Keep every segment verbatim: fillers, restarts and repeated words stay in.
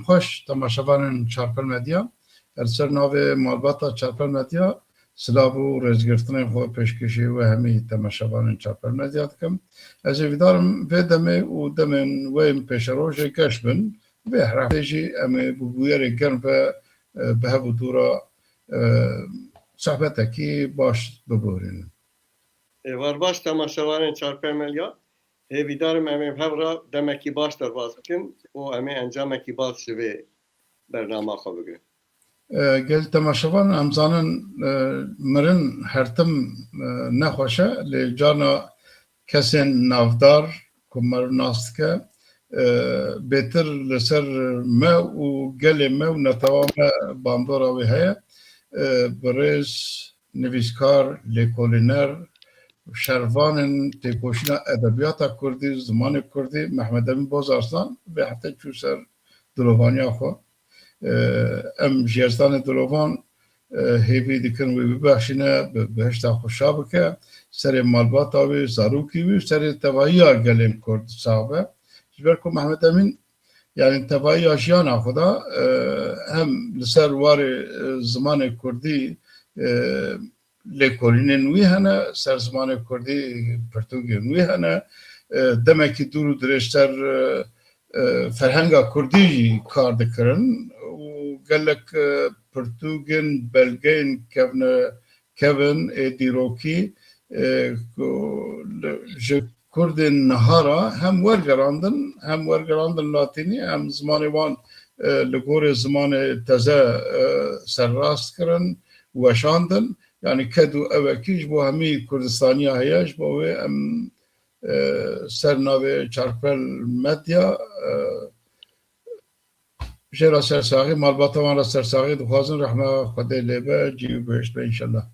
Xweş temaşevanên Çarpel Medya, ez li ser navê malbata Çarpel Medya silav û rêzgirtinên xwe pêşkêşî we hemî temaşevanên Çarpel Medya dikim. Ez ê hêvîdar im vê demê û demên we yên pêşerojê geş bin. Vê heftê jî em ê bi bûyerê germ ve, e, bi hev û dû re, e, sohbetekî baş bibûrînin. Êvar baş temaşevanên Çarpel Medya. Hêvîdar im em ê hev re demekî baş derbas bikin û em ê encamekî baş ji vê bernama xwe bigirin. E, gel temaşevan, em zanin, e, mirin her tim, e, nexweş e, lê carna kesên navdar ku meriv nas dike, e, bêtir li ser me û gelê me û netewa me bandora wê heye. E, birêz nivîskar, lêkolîner, şervanên têkoşîna edebiyata kurdî, zimanê kurdî, Mehmed Emîn Bozarslan vê hefte çû ser dilovaniya xwe. E, em ji Yezdanê dilovan, e, hêvî dikin wê bibexşîne, bi bihişta xwe şa bike, serê malbata wî, zarokî wî, serê tevahiya gelên kurd sax be. Ji ber ku Mehmed Emîn, yanî tevahiya jiyana xwe de, e, hem li ser warê, e, zimanê kurdî, e, lêkolînên wî hene, ser zimanê kurdî pirtûkên wî hene, e, demekî dûr û dirêj ser, e, e, ferhenga kurdî jî kar dikirin û gelek, e, pirtûkên, belgeyên kevne-, kevin ê dîrokî, e, ku li, ji kurdên niha re hem wergerandin, hem wergerandin latînî, hem zimanê wan, e, li gorê zimanê teze, e, serrast kirin, weşandin. Yanî ked û ewekî ji bo hemî Kurdistaniya heye, ji bo wê em, e, ser navê Çarpel Medya, e, jê re sersaxî, malbata wan re sersaxî dixwazin, rehma Xwedê lê be, cî û bihişt be înşellah.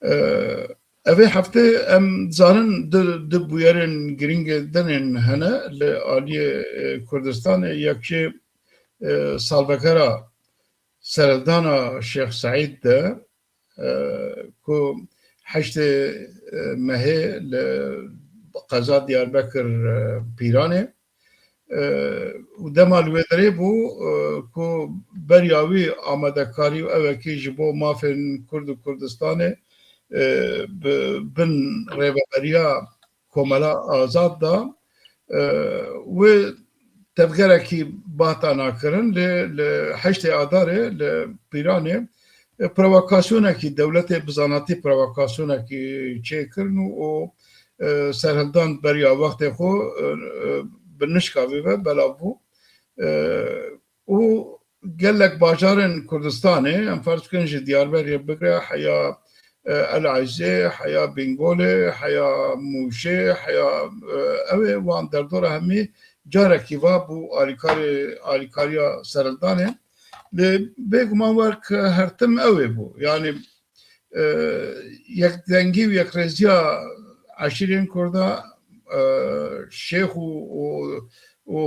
E, evê heftê em dizanin du, du bûyerên girîngê dinên hene li aliyê, e, Kurdistanê, yek jê, e, salvegera serhildana Şêx Seîd de, e, ku heştê, e, mehê li qeza Diyarbekir, e, Pîranê, e, û dema li wê derê bû, e, ku beriya wî amadekarî û ewekî ji bo mafên Kurd û Kurdistanê, e, bi bin rêveberiya Komela Azad da, e, wê tevgerekî bahtana kirin, lê li heştê Adarê li Pîranê, e, provokasyonekî, dewletê bi zanatî provokasyonekî çêkirin û, û, e, serhildan beriya wextê xwe, e, e, bi nişka vê ve belav bû. E, û gelek bajarên Kurdistanê, em ferz bikin ji Diyarbekirê bigre heya, e, El Eyzê, heya Bîngolê, heya Mûşê, heya, e, ew ê wan derdora hemî carekî va bû alîkarê, alîkariya serhildanê. Lê bêguman wek her tim ew ê bû. Yanî, e, yekdengî û yekrêziya eşîrên Kurda, e, şêx û, û, û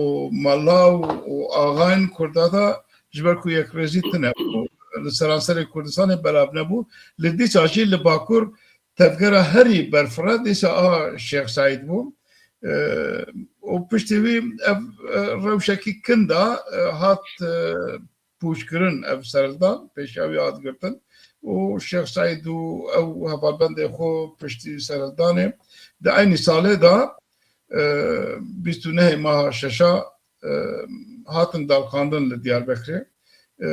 mala û, û axayên Kurda da, ji ber ku yekrêzî tune bû, li seranserê Kurdistanê belav nebû. Li dîsa jî li Bakur tevgera herî berfireh dîsa a Şêx Seîd bû. E, û piştî wî ev, e, rewşekî kin da, e, hat, e, pûçkirin ev serhildan, pêşiya wî hat girtin û Şêx Seîd û ew hevalbendê xwe piştî serhildanê di eynî salê de, e, bîst û nehê meha şeşa, e, hatin dalxandin li Diyarbekirê. E,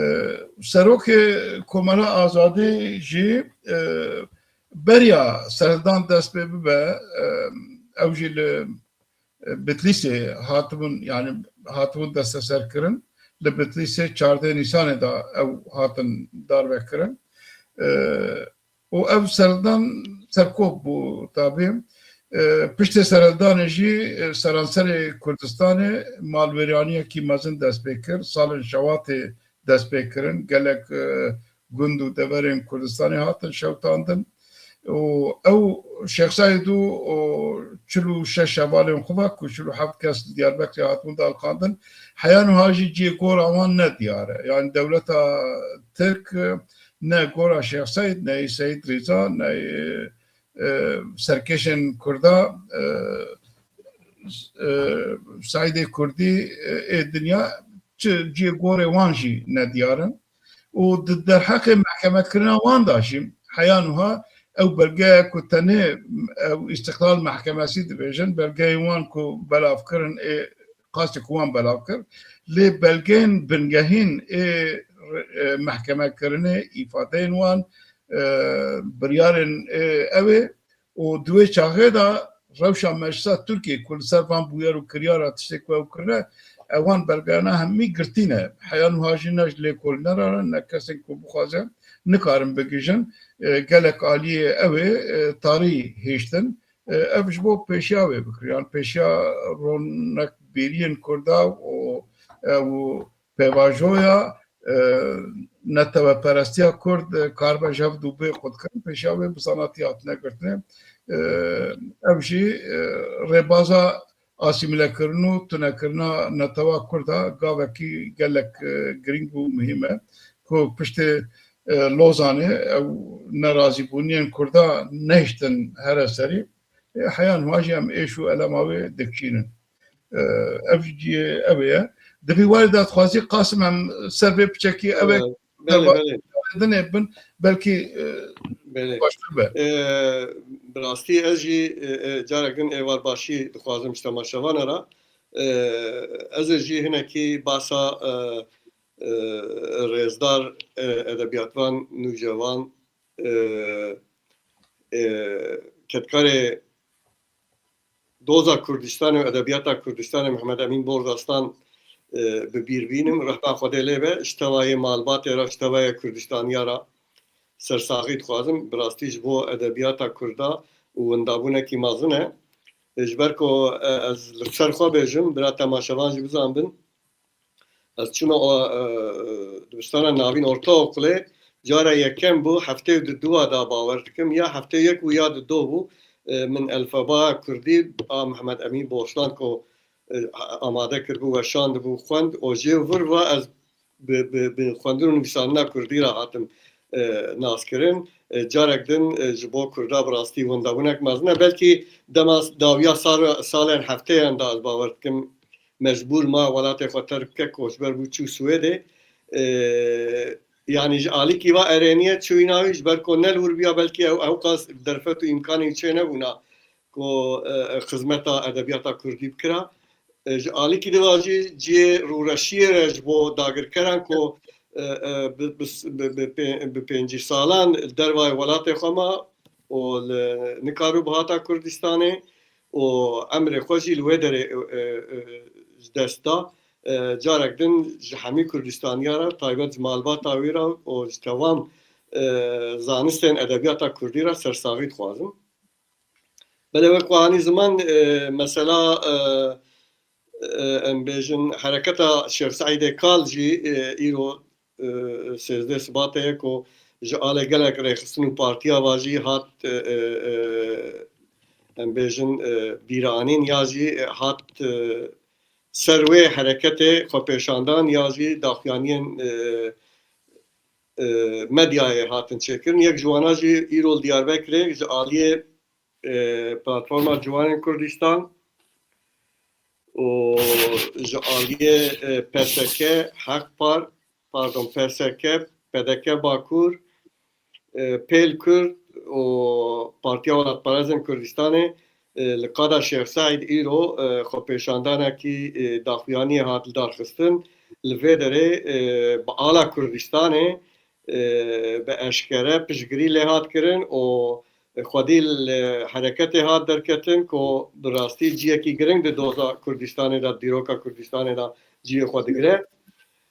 Serokê Komela Azadî jî, e, beriya serhildan dest pê bibe, e, ew jî li Bitlîsê hatibûn, yanî hatibûn desteserkirin. Li Bitlîsê çardeh Nîsanê de ew hatin darvekirin. E, û ev serhildan serkop bû tabî. E, piştê serhildanê jî, e, seranserê Kurdistanê malwêraniyekî mezin dest pê kir. Salên şewatê dest pê kirin. Gelek, e, gund û deverên Kurdistanê hatin şewitandin. Û ew Şêx Seîd û, û çil û şeş hevalên xwe ve ku çil û heft kes li Diyarbekirê hatibûn dalxandin, heya niha jî cihê gora wan ne diyar e. Yanî dewleta Tirk, e, ne gora Şêx Seîd, ne yê Seîd Rîza, ne yê, e, serkêşên Kurda, e, e, Seîdê Kurdî, e, ê dinya çi cihê gorê wan jî nediyar in. Û di derheqê mehkemekirina wan de jî heya niha ew belgeya ku tenê ew Îstiqlal Mehkemesî dibêjin, belgeyên wan ku belav kirin ê qasî ku wan belav kir, lê belgeyên bingehîn ê, e, mehkemekirinê, îfadeyên wan, e, biryarên, e, ew ê û di wê çaxê de rewşa meclisa Tirkiyê ku li ser van bûyer û kiryara tiştê ku ew kirine, ewan belgeyana hemî girtî ne. Heya niha jî ne ji lêkolînera ne, ne kesên ku bixwaze nikarin bigihîjin, e, gelek aliyê ew ê, e, tarî hêştin. E, ev ji bo pêşiya wê bikiriyan, pêşiya ronekbêriyên Kurda û, e, û pêvajoya, e, neteweperestiya Kurd, e, karibe ji hev dû bê qutkirin, pêşiya wê bi zanatî hatine girtinê. E, ev jî, e, rêbaza asîmîlekirin û tunekirina netewa Kurd a gavekî gelek, e, girîng û muhîm e ku piştê, e, Lozanê ew nerazîbûniyên Kurda nehiştin here serî. E, heya niha jî em êş û elema wê dikişînin. E, ev jî ew ê ye. Divî were de dixwazî Qasim em ser vê piçekî ew ê Belê, belê. Dinê bin, belkî, e, Belê. Baştir be. E, bi rastî ez jî, e, e, carek din êvar başî dixwazim ji temaşevana re. E, ez ê jî hinekî basa, e, e, rêzdar, e, edebiyatvan, nûcewan, e, e, kedkarê doza Kurdistanê û edebiyata Kurdistanê Mehmet Emîn Borzaslan, e, bi bîr bînim. Rehma Xwedê lê be, ji tevayê malbatê re, ji tevayê Kurdistaniya re sersaxî dixwazim. Bi rastî ji bo edebiyata Kurda û windabûnekî mezin e. E, ji ber ku, e, ez li ser xwe bêjim, bira temaşevan jî bizanbin. Ez çûme o, e, dibistana navîn ortaokulê, cara yekem bû, heftê û di dua da bawer dikim, ya heftê yek bû ya di do bû. E, min elfebaya kurdî a Mehmet Emîn Borslan ku, e, amade kiribû, weşandibû, xwend, û jê vir ve ez bi, bi, bi xwendin û nivîsandina kurdî re hatim, e, naskirin. E, carek din, e, ji bo kurda bi rastî windabûnek mezin e. Belkî dema dawiya sal-, salên hefteyan de ez bawer dikim, mecbûr ma welatê xwe terk bike, koçber bû çû Swêdê. E, yanî ji alîkî va erêniye çûyîna wî, ji ber ku ne li wir biya, belkî ew, ewqas derfet û îmkanê wî çê nebûna ku, e, e, xizmeta edebiyata kurdî bikira. E, ji alîkî diva jî cihê rûreşiyê re ji bo dagirkeran ku, e, e, bi, bi, bi, bi pê-, bi pêncî salan li dervayê welatê xwe ma û li, nikaribû bihata Kurdistanê û emrê xwe jî li wê derê, e, e, ji dest da. E, carek din ji hemî Kurdistaniya re, taybet ji malbata wî re û ji tevam, e, zanistên edebiyata kurdî re sersaxî dixwazim. Belê wek ku anî ziman, e, mesela, e, e, em bêjin hereketa Şêx Seîdê Kal jî, e, îro, e, sêzdeh Sibatê ye ku ji alê gelek rêxistin û partiya va jî hat, e, e, e, em bêjin, e, bîranîn ya jî, e, hat, e, ser wê hereketê xwepêşandan ya jî daxuyaniyên, e, e, medyayê hatin çêkirin. Yek ji wana jî îro li Diyarbekirê ji aliyê, e, Platforma Ciwanên Kurdistan û ji aliyê, e, P S K, Hek Par-, pardon, P S K, P D K Bakur, e, Pêl Kurd û Partiya Welatparêzên Kurdistanê, e, li qada Şêx Seîd îro, e, xwepêşandanekî, e, daxuyaniyê hat lidarxistin. Li vê derê, e, bi ala Kurdistanê, e, bi eşkere piştgirî lê hat kirin û xwedî li hereketê hat derketin ku bi rastî cihekî giring di doza Kurdistanê de, dîroka Kurdistanê de cihê xwe digire.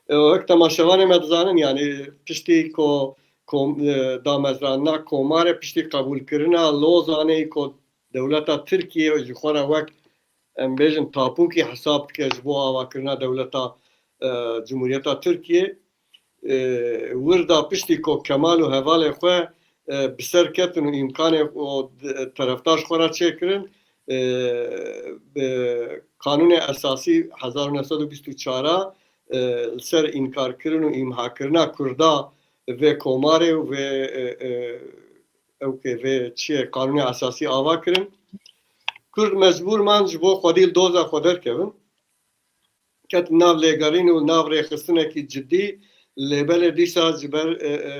E, wek temaşevanê me dizanin, yanî piştî ku kom-, e, damezrandina komarê, piştî qebûlkirina Lozanê ku dewleta Tirkiyê ji xwe re wek, em bêjin, tapûkî hesab dike ji bo avakirina dewleta, e, Cumhuriyeta Tirkiyê. E, wir da piştî ku Kemal û hevalê xwe, e, bi ser ketin û îmkanê û d-, terefdar ji xwe re çêkirin, e, bi Kanûnê Esasî hezar û neh sed û bîst û çar a, e, li ser înkarkirin û îmhakirina Kurda vê komarê û vê, e, e, ew ke vê çiyê Kanûnê Esasî ava kirin. Kurd mecbûr man ji bo xwedî li doza xwe derkevin. ket nav lêgerîn û nav rêxistinekî cidî, lê belê dîsa ji ber, e, e,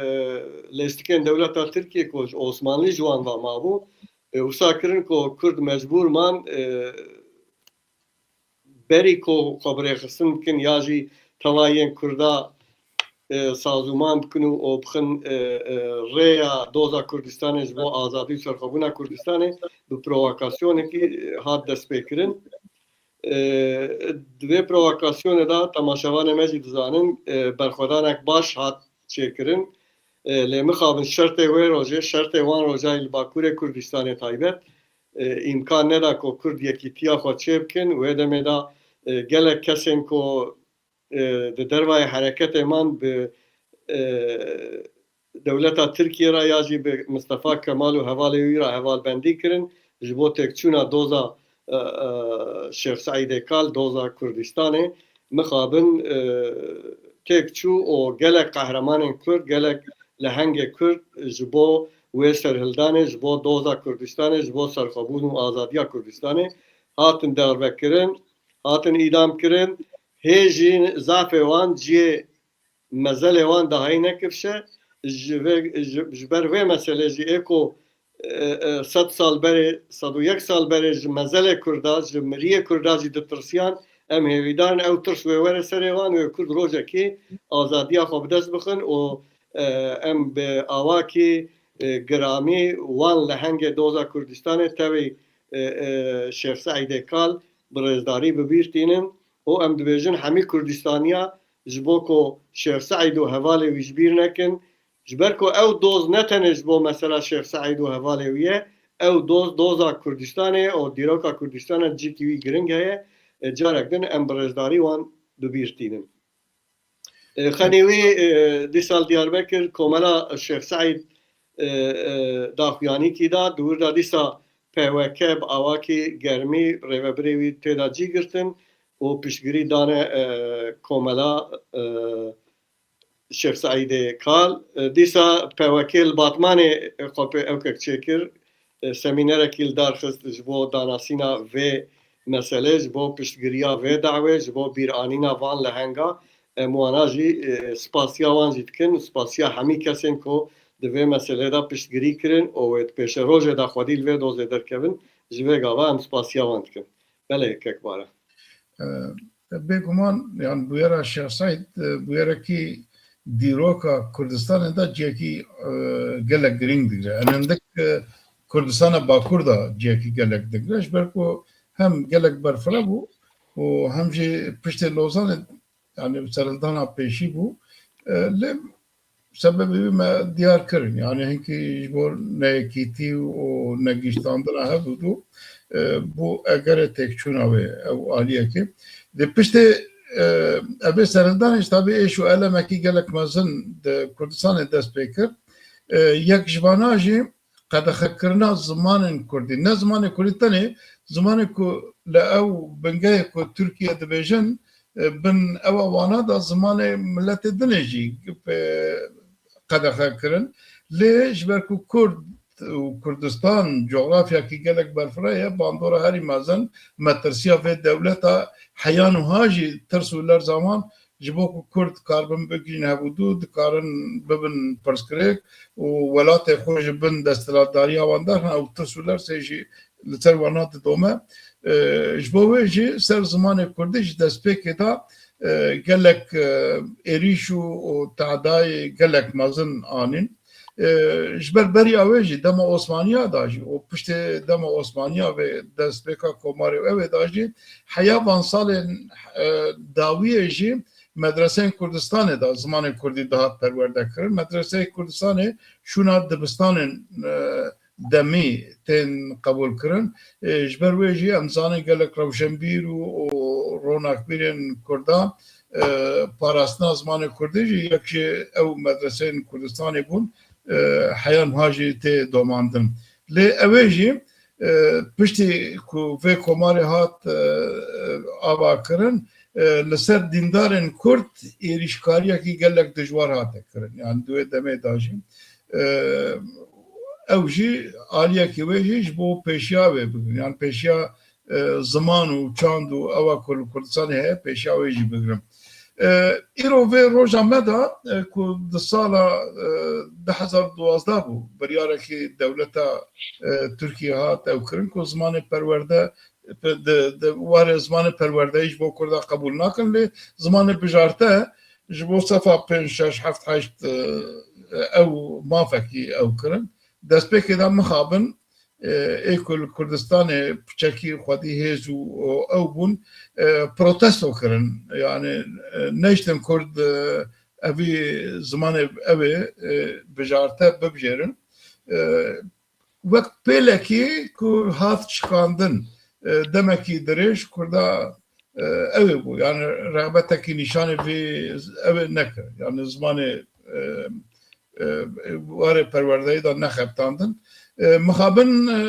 lêstikên dewleta Tirkiyê ku ji Osmanlî ji wan ve mabû, e, wisa kirin ku Kurd mecbûr man, e, berî ku xwe bi rêxistin bikin ya jî teva yên Kurda, e, sazûman bikin û, û bixin, e, e, rêya doza Kurdistanê ji bo azadî û serxwebûna Kurdistanê bi provokasyonekî, e, hat destpêkirin. E, di vê provokasyonê de temaşevanê me jî dizanin, e, berxwedanek baş hat çêkirin. E, lê mixabin şertê wê rojê, şertê wan rojayî li Bakurê Kurdistanê taybet, e, îmkan neda ku Kurd yekîtiya xwe çêbikin. Wê demê de, e, gelek kesên ku, e, di dervayê hereketê man bi, e, dewleta Tirkiyê re ya jî bi Mistefa Kemal û hevalê wî re hevalbendî kirin ji bo têkçûna doza, e, e, Şêx Seîdê Kal, doza Kurdistanê. Mixabin, e, têk çû û gelek qehremanên Kurd, gelek lehengê Kurd ji bo wê serhildanê, ji bo doza Kurdistanê, ji bo serxwebûn û azadiya Kurdistanê hatin darvekirin, hatin îdam kirin. Hê jî zafê wan cihê mezelê wan dahayî nekifşe. Ji vê, ji, ji ber vê meselê jî ê ku, e, e, sed sal berê, sed û yek sal berê ji mezelê Kurda, ji miriyê Kurda jî ditirsiyan, em hêvîdar in ew tirs wê were serê wan, wê Kurd rojekê azadiya xwe bi dest bixin û, e, em bi awakî, e, giramî wan lehengê doza Kurdistanê tevî, e, e, Şêx Seîdê Kal bi rêzdarî bi bîr tînin û em dibêjin hemî Kurdistaniya ji bo ku Şêx Seîd û hevalê wî ji bîr nekin. Ji ber ku ew doz ne tenê ji bo mesela Şêx Seîd û hevalê wî ye, ew doz, doza Kurdistanê û dîroka Kurdistanê cîkî wî giring heye. E, carek din em bi rêzdarî wan bi bîr tînin. E, xenî wî, e, dîsa li Diyarbekir komela Şêx Seîd, e, e, daxuyanîkî da, di wir de dîsa P W K bi awakî germî rêvebirê wî tê de cî girtin û piştgirî dane, e, komela, e, Şêx Seîdê Kal. E, dîsa P W K li Batmanê, e, xwe pê ewkek çêkir, e, semînerekî li dar xist ji bo danasîna vê meselê, ji bo piştgiriya vê dawê, ji bo bîranîna van lehenga. Em wana jî, e, spasiya wan jî dikin, spasiya hemî kesên ku di vê meselê de piştgirî kirin û wê di pêşerojê de xwedî li vê dozê derkevin, ji vê gava em spasiya wan dikin. Belê kek Bara. E, bêguman, yani bûyera Şêx Seîd, e, bûyerekî dîroka Kurdistanê de cihekî, e, gelek girîng digire. Em hindik, e, Kurdistana Bakur de cihekî gelek digire. Ji ber ku hem gelek berfireh bû û hem jî piştê Lozanê, yani serhildana pêşî bû. E, lê sebebê wî me diyar kirin. Yani hinkî ji bo neyekîtî û negihîştandina hevdû, e, bû egerê têkçûna wê ew aliyekê. Di piştê, e, evê serhildanê jî tabî êş û elemekî gelek mezin di Kurdistanê dest pê kir. E, yek ji vana jî qedexekirina zimanên kurdî. Ne zimanê kurdî tenê, zimanê ku li ew bingehê ku Tirkiye dibêjin, e, bin ewa wana da zimanê miletê dinê jî, e, qedexe kirin. Lê ji ber ku Kurd û Kurdistan cografyakî gelek berfireh ye, bandora herî mezin, metirsiya vê dewleta heya niha jî tirs û lerza wan ji bo ku Kurd karibin bigihîne hevûdû, dikarin bibin pirsgirêk û welatê xwe ji bin desthilatdariya wan derxin, ew tirs û lersê jî li ser wana didome. E, ji bo wê jî ser zimanê kurdî ji destpêkê de, e, gelek, e, êrîş û, û tadayê gelek mezin anîn. E, ji ber beriya wê jî dema Osmaniya da jî û piştê dema Osmaniya ve destpêka Komarê û ew ê da jî heya van salên, e, dawiyê jî medreseyên Kurdistanê de zimanê kurdî dihat perwerde kirin. Medreseyê Kurdistanê şûna dibistanên, e, demî tên qebûl kirin. E, ji ber wê jî em zanin gelek rewşenbîr û, û ronakbîrên Kurda, e, parastina zimanê kurdî jî yek ji ew medreseyên Kurdistanê bûn, e, heya niha jî tê domandin. Lê ew ê jî, e, piştî ku vê komarê hat, e, ava kirin, e, li ser dîndarên Kurd êrîşkariyekî gelek dijwar hate kirin. Yani di wê demê de jî, e, ew jî aliyekî wê jî ji bo pêşiya wê bigirin. Yani pêşiya e, ziman û çand û ewa ku li Kurdistanê heye pêşiya wê jî bigrin. E, îro vê roja me de, e, ku di sala, e, du hezar û duwazdeh bû, biryarekî dewleta, e, Tirkiyê hat ew kirin ku zimanê perwerde, di, di warê zimanê perwerdeyî ji bo Kurda qebûl nakin, lê zimanê bijarte ji bo sefa pênc, şeş, heft, heşt, e, ew mafekî ew kirin. Destpêkê de mixabin, e, ê ku li Kurdistanê piçekî xwedî hêz û, û ew bûn, e, protesto kirin. Yani, e, neştin Kurd, e, evî zimanê ew ê, e, bijarte bibijêrin. E, wek pêlekî ku hat şikandin, e, demekî dirêj Kurda, e, ew ê bû. Yani rexbetekî nîşanê vê ew ê nekir. Yani zimanê, e, e, warê perwerdeyê de nexebitandin. E, mixabin, e,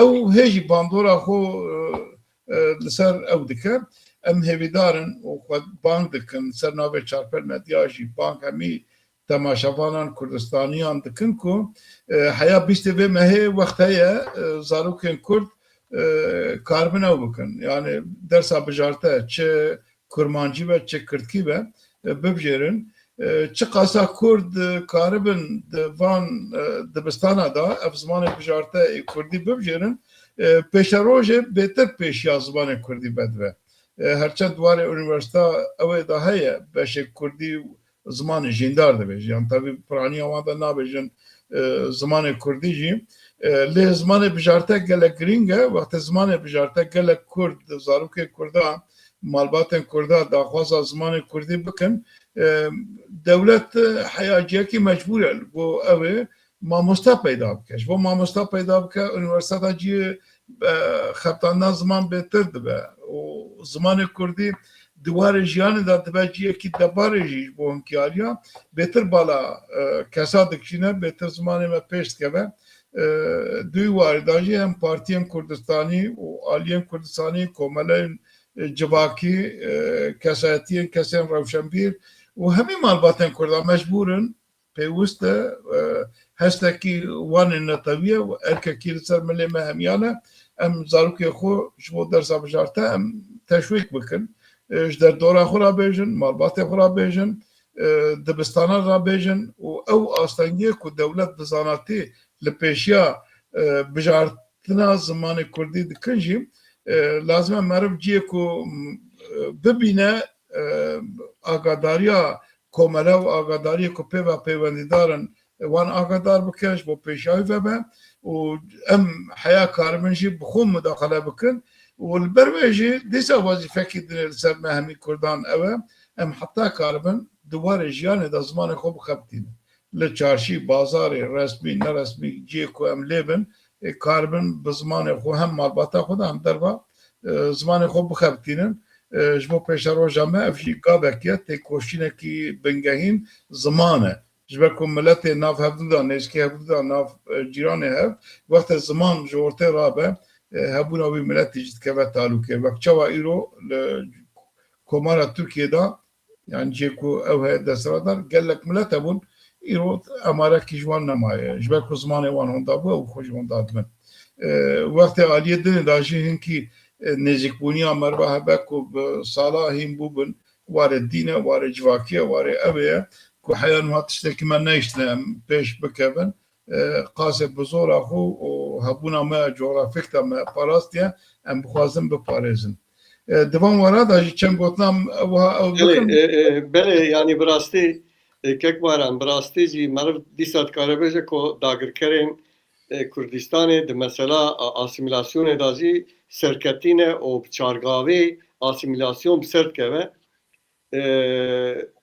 ew hê jî bandora xwe, e, e, li ser ew dike. Em hêvîdar in û xwe bang dikin, ser navê Çarpel Medya jî bang hemî temaşevanan Kurdistaniyan dikin ku, e, heya bîstê vê mehê wext heye, e, zarokên Kurd, e, karibin ew bikin. Yani dersa bijarte çi kurmancî be, çi kirdkî be, e, bibijêrin. E, çiqasa Kurd, e, karibin di van, e, dibistana de ev zimanê bijarte ê kurdî bibijêrin, e, pêşerojê bêtir pêşiya zimanê kurdî vedibe. E, herçend di warê unîversîta ew ê de heye beşê kurdî zimanê jîndar dibêje. Yan tevî piraniya wan de nabêjin, e, zimanê kurdî jî. E, lê zimanê bijarte gelek girîng e. Wextê zimanê bijarte gelek kurd, zarokê kurda, malbatên kurda daxwaza zimanê kurdî bikin, e, dewlet, e, heya ciyekî mecbûr e ku ew ê mamosta peyda bike. Ji bo mamosta peyda bike, unîversîteta cihê, e, xebitandina ziman bêtir dibe û zimanê kurdî di warê jiyanê de dibe cihekî debarê jî ji bo hinkiyariya bêtir bala, e, kesa dikişîne, bêtir zimanê me pêş dikeve. E, di wî warê de jî hem partiyên Kurdistanî û aliyên Kurdistanî, komeleyên, e, civakî, e, kesayetiyên kesên rewşenbîr û hemî malbatên Kurda mecbûr in pêwist e, e, hestekî wan ê netewî ye û erkekî li ser milê me hemiyan e. Em zarokê xwe ji bo dersa bijarte em teşwîk bikin. E, ji derdora xwe re bêjin, malbatê xwe re bêjin, e, dibistana re bêjin û ew astengiyê ku dewlet bi zanatî li pêşiya, e, bijartina zimanê kurdî dikin jî, e, lazim e meriv cihê ku, m, e, bibîne, e, agadariya komele û agadariyê ku pê ve peywendîdar in, wan agadar bike, ji bo pêşiya wî vebe û em heya karibin jî bi xwe mudaxele bikin û li ber wê jî dîsa wezîfekî din ê li ser me hemî kurdan ew e, em heta karibin di warê jiyanê de zimanê xwe bixebitînin. Li çarşî, bazarê, resmî, neresmî, cihê ku em lê bin, ê karibin bi zimanê xwe hem malbata xwe de hem derva, e, zimanê xwe bixebitînin. E, ji bo pêşeroja me ev jî gavek e, têkoşînekî bingehîn ziman e. Ji ber ku miletê nav hevdû de, nêzîkî hevdû de, nav, e, cîranê hev, wextê ziman ji ortê rabe, e, hebûna wî miletî jî dikeve talûkê. Wek çawa îro li Komara Tirkiyê de, yani cihê ku ew heye desthilatdar, gelek milet hebûn, îro emarekî ji wan nemaye. Ji ber ku zimanê wan honda bû, ew xwe jî honda dibin. E, wextê aliyê dinê de jî hinkî, e, nêzîkbûniya meriva hebe ku bi sala hîn bûbin, warê dîne, warê civakiye, warê ew ê ye ku heya niha tiştekî me nehiştine em pêş bikevin. E, qasê bi zora xwe û hebûna me cografîk de me parastiye, em bixwazin biparêzin. E, di van wara de jî çend gotina wiha ew Belê, bikim. e, e, belê, yanî bi rastî, e, kek Baran, bi rastî jî meriv dîsa dikare bêje ku dagirkerên, e, Kurdistanê di mesela a-, asîmîlasyonê de jî serketî ne û bi çargavê asîmîlasyon bi ser dikeve. E,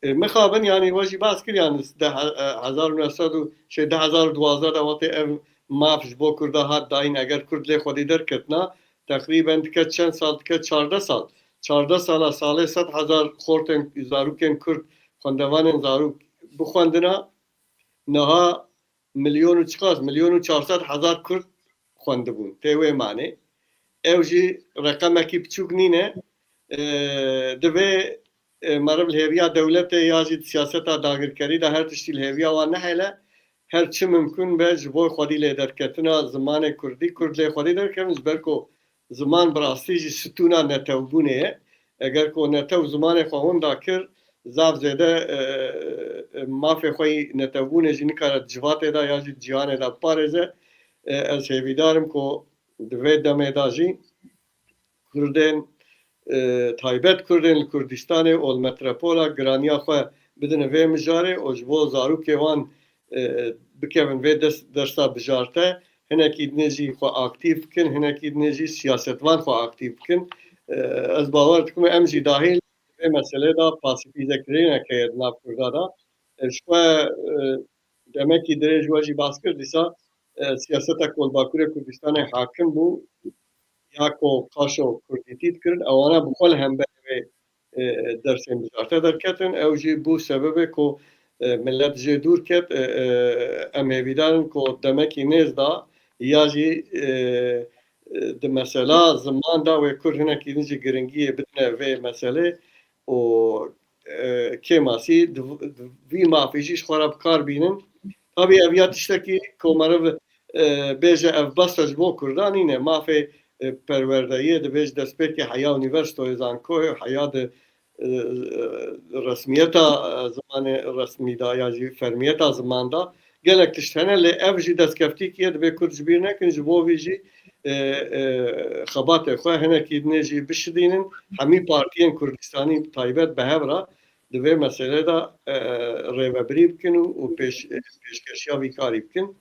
e, mixabin, yanî we jî behs kir, yanî de he-, e, hezar û neh sed û, şey, du hezar û duwazdeh de wextê ev maf ji bo Kurda hat dayîn, eger Kurd lê xwedî derketina, teqrîben dike çend sal, dike çardeh sal. Çardeh sala salê sed hezar xortên zarokên Kurd, xwendevanên zarok bixwendina, niha milyon û çiqas, milyon û çar sed hezar Kurd xwendibûn. Tê wê manê. Ew jî reqemekî biçûk nîne. E, divê, e, meriv li hêviya dewletê ya jî di siyaseta dagirkerî de her tiştî li hêviya wan nehêle. Her çi mimkun be ji bo xwedî lêderketina zimanê kurdî, Kurd lê xwedî derkevin, ji ber ku ziman bi rastî jî stûna netewbûnê ye. Eger ku netew zimanê xwe winda kir, zaf zêde, e, e, mafê xwe yî netewbûnê jî nikare di civatê de ya jî di cîhanê de biparêze. E, ez hêvîdar im ku di vê demê de jî Kurdên, e, taybet Kurdên li Kurdistanê û li metropola giraniya xwe bidin vê mijarê û ji bo zarokê wan, e, bikevin vê des-, dersa bijarte, hinekî dinê jî xwe aktîf bikin, hinekî dinê jî siyasetvan xwe aktîf bikin. E, ez bawer dikim em jî dahil vê meselê de pasîfîzekirineke ye di nav Kurda de. E, ji xwe, e, demekî dirêj we jî bas kir, dîsa, e, siyaseta ku li Bakurê Kurdistanê hakim bû, ya ku qaşo kurdîtî dikirin, ewana bi xwe li hemberî vê, e, dersên bijarte derketin. Ew jî bû sebebê ku, e, milet jê dûr ket. E, e, em hêvîdar in ku demekî nêz de ya jî, e, e, di mesela ziman de wê Kurd hinekî din jî giringiyê bidine vê meselê û, e, kêmasî di v-, di vî mafê jî ji xwe re bi kar bînin. Tabî ev ya tiştekî ku meriv, e, bêje ev bes e ji bo Kurdan nîne. Mafê, e, perwerdeyê dibê ji destpêkê heya unîversîtoyê, zankoyê, heya di, e, resmiyeta, e, zimanê resmî de ya jî fermiyeta ziman de gelek tişt hene, lê ev jî destkeftîkî ye, divê Kurd ji bîr nekin, ji bo vî jî, e, e, xebatê xwe hinekî dinê jî bişidînin. Hemî partiyên Kurdistanî bi taybet bi hev re di vê meselê de, e, rêvebirî bikin û, û pêş-, e, pêşkeşiya vî karî bikin.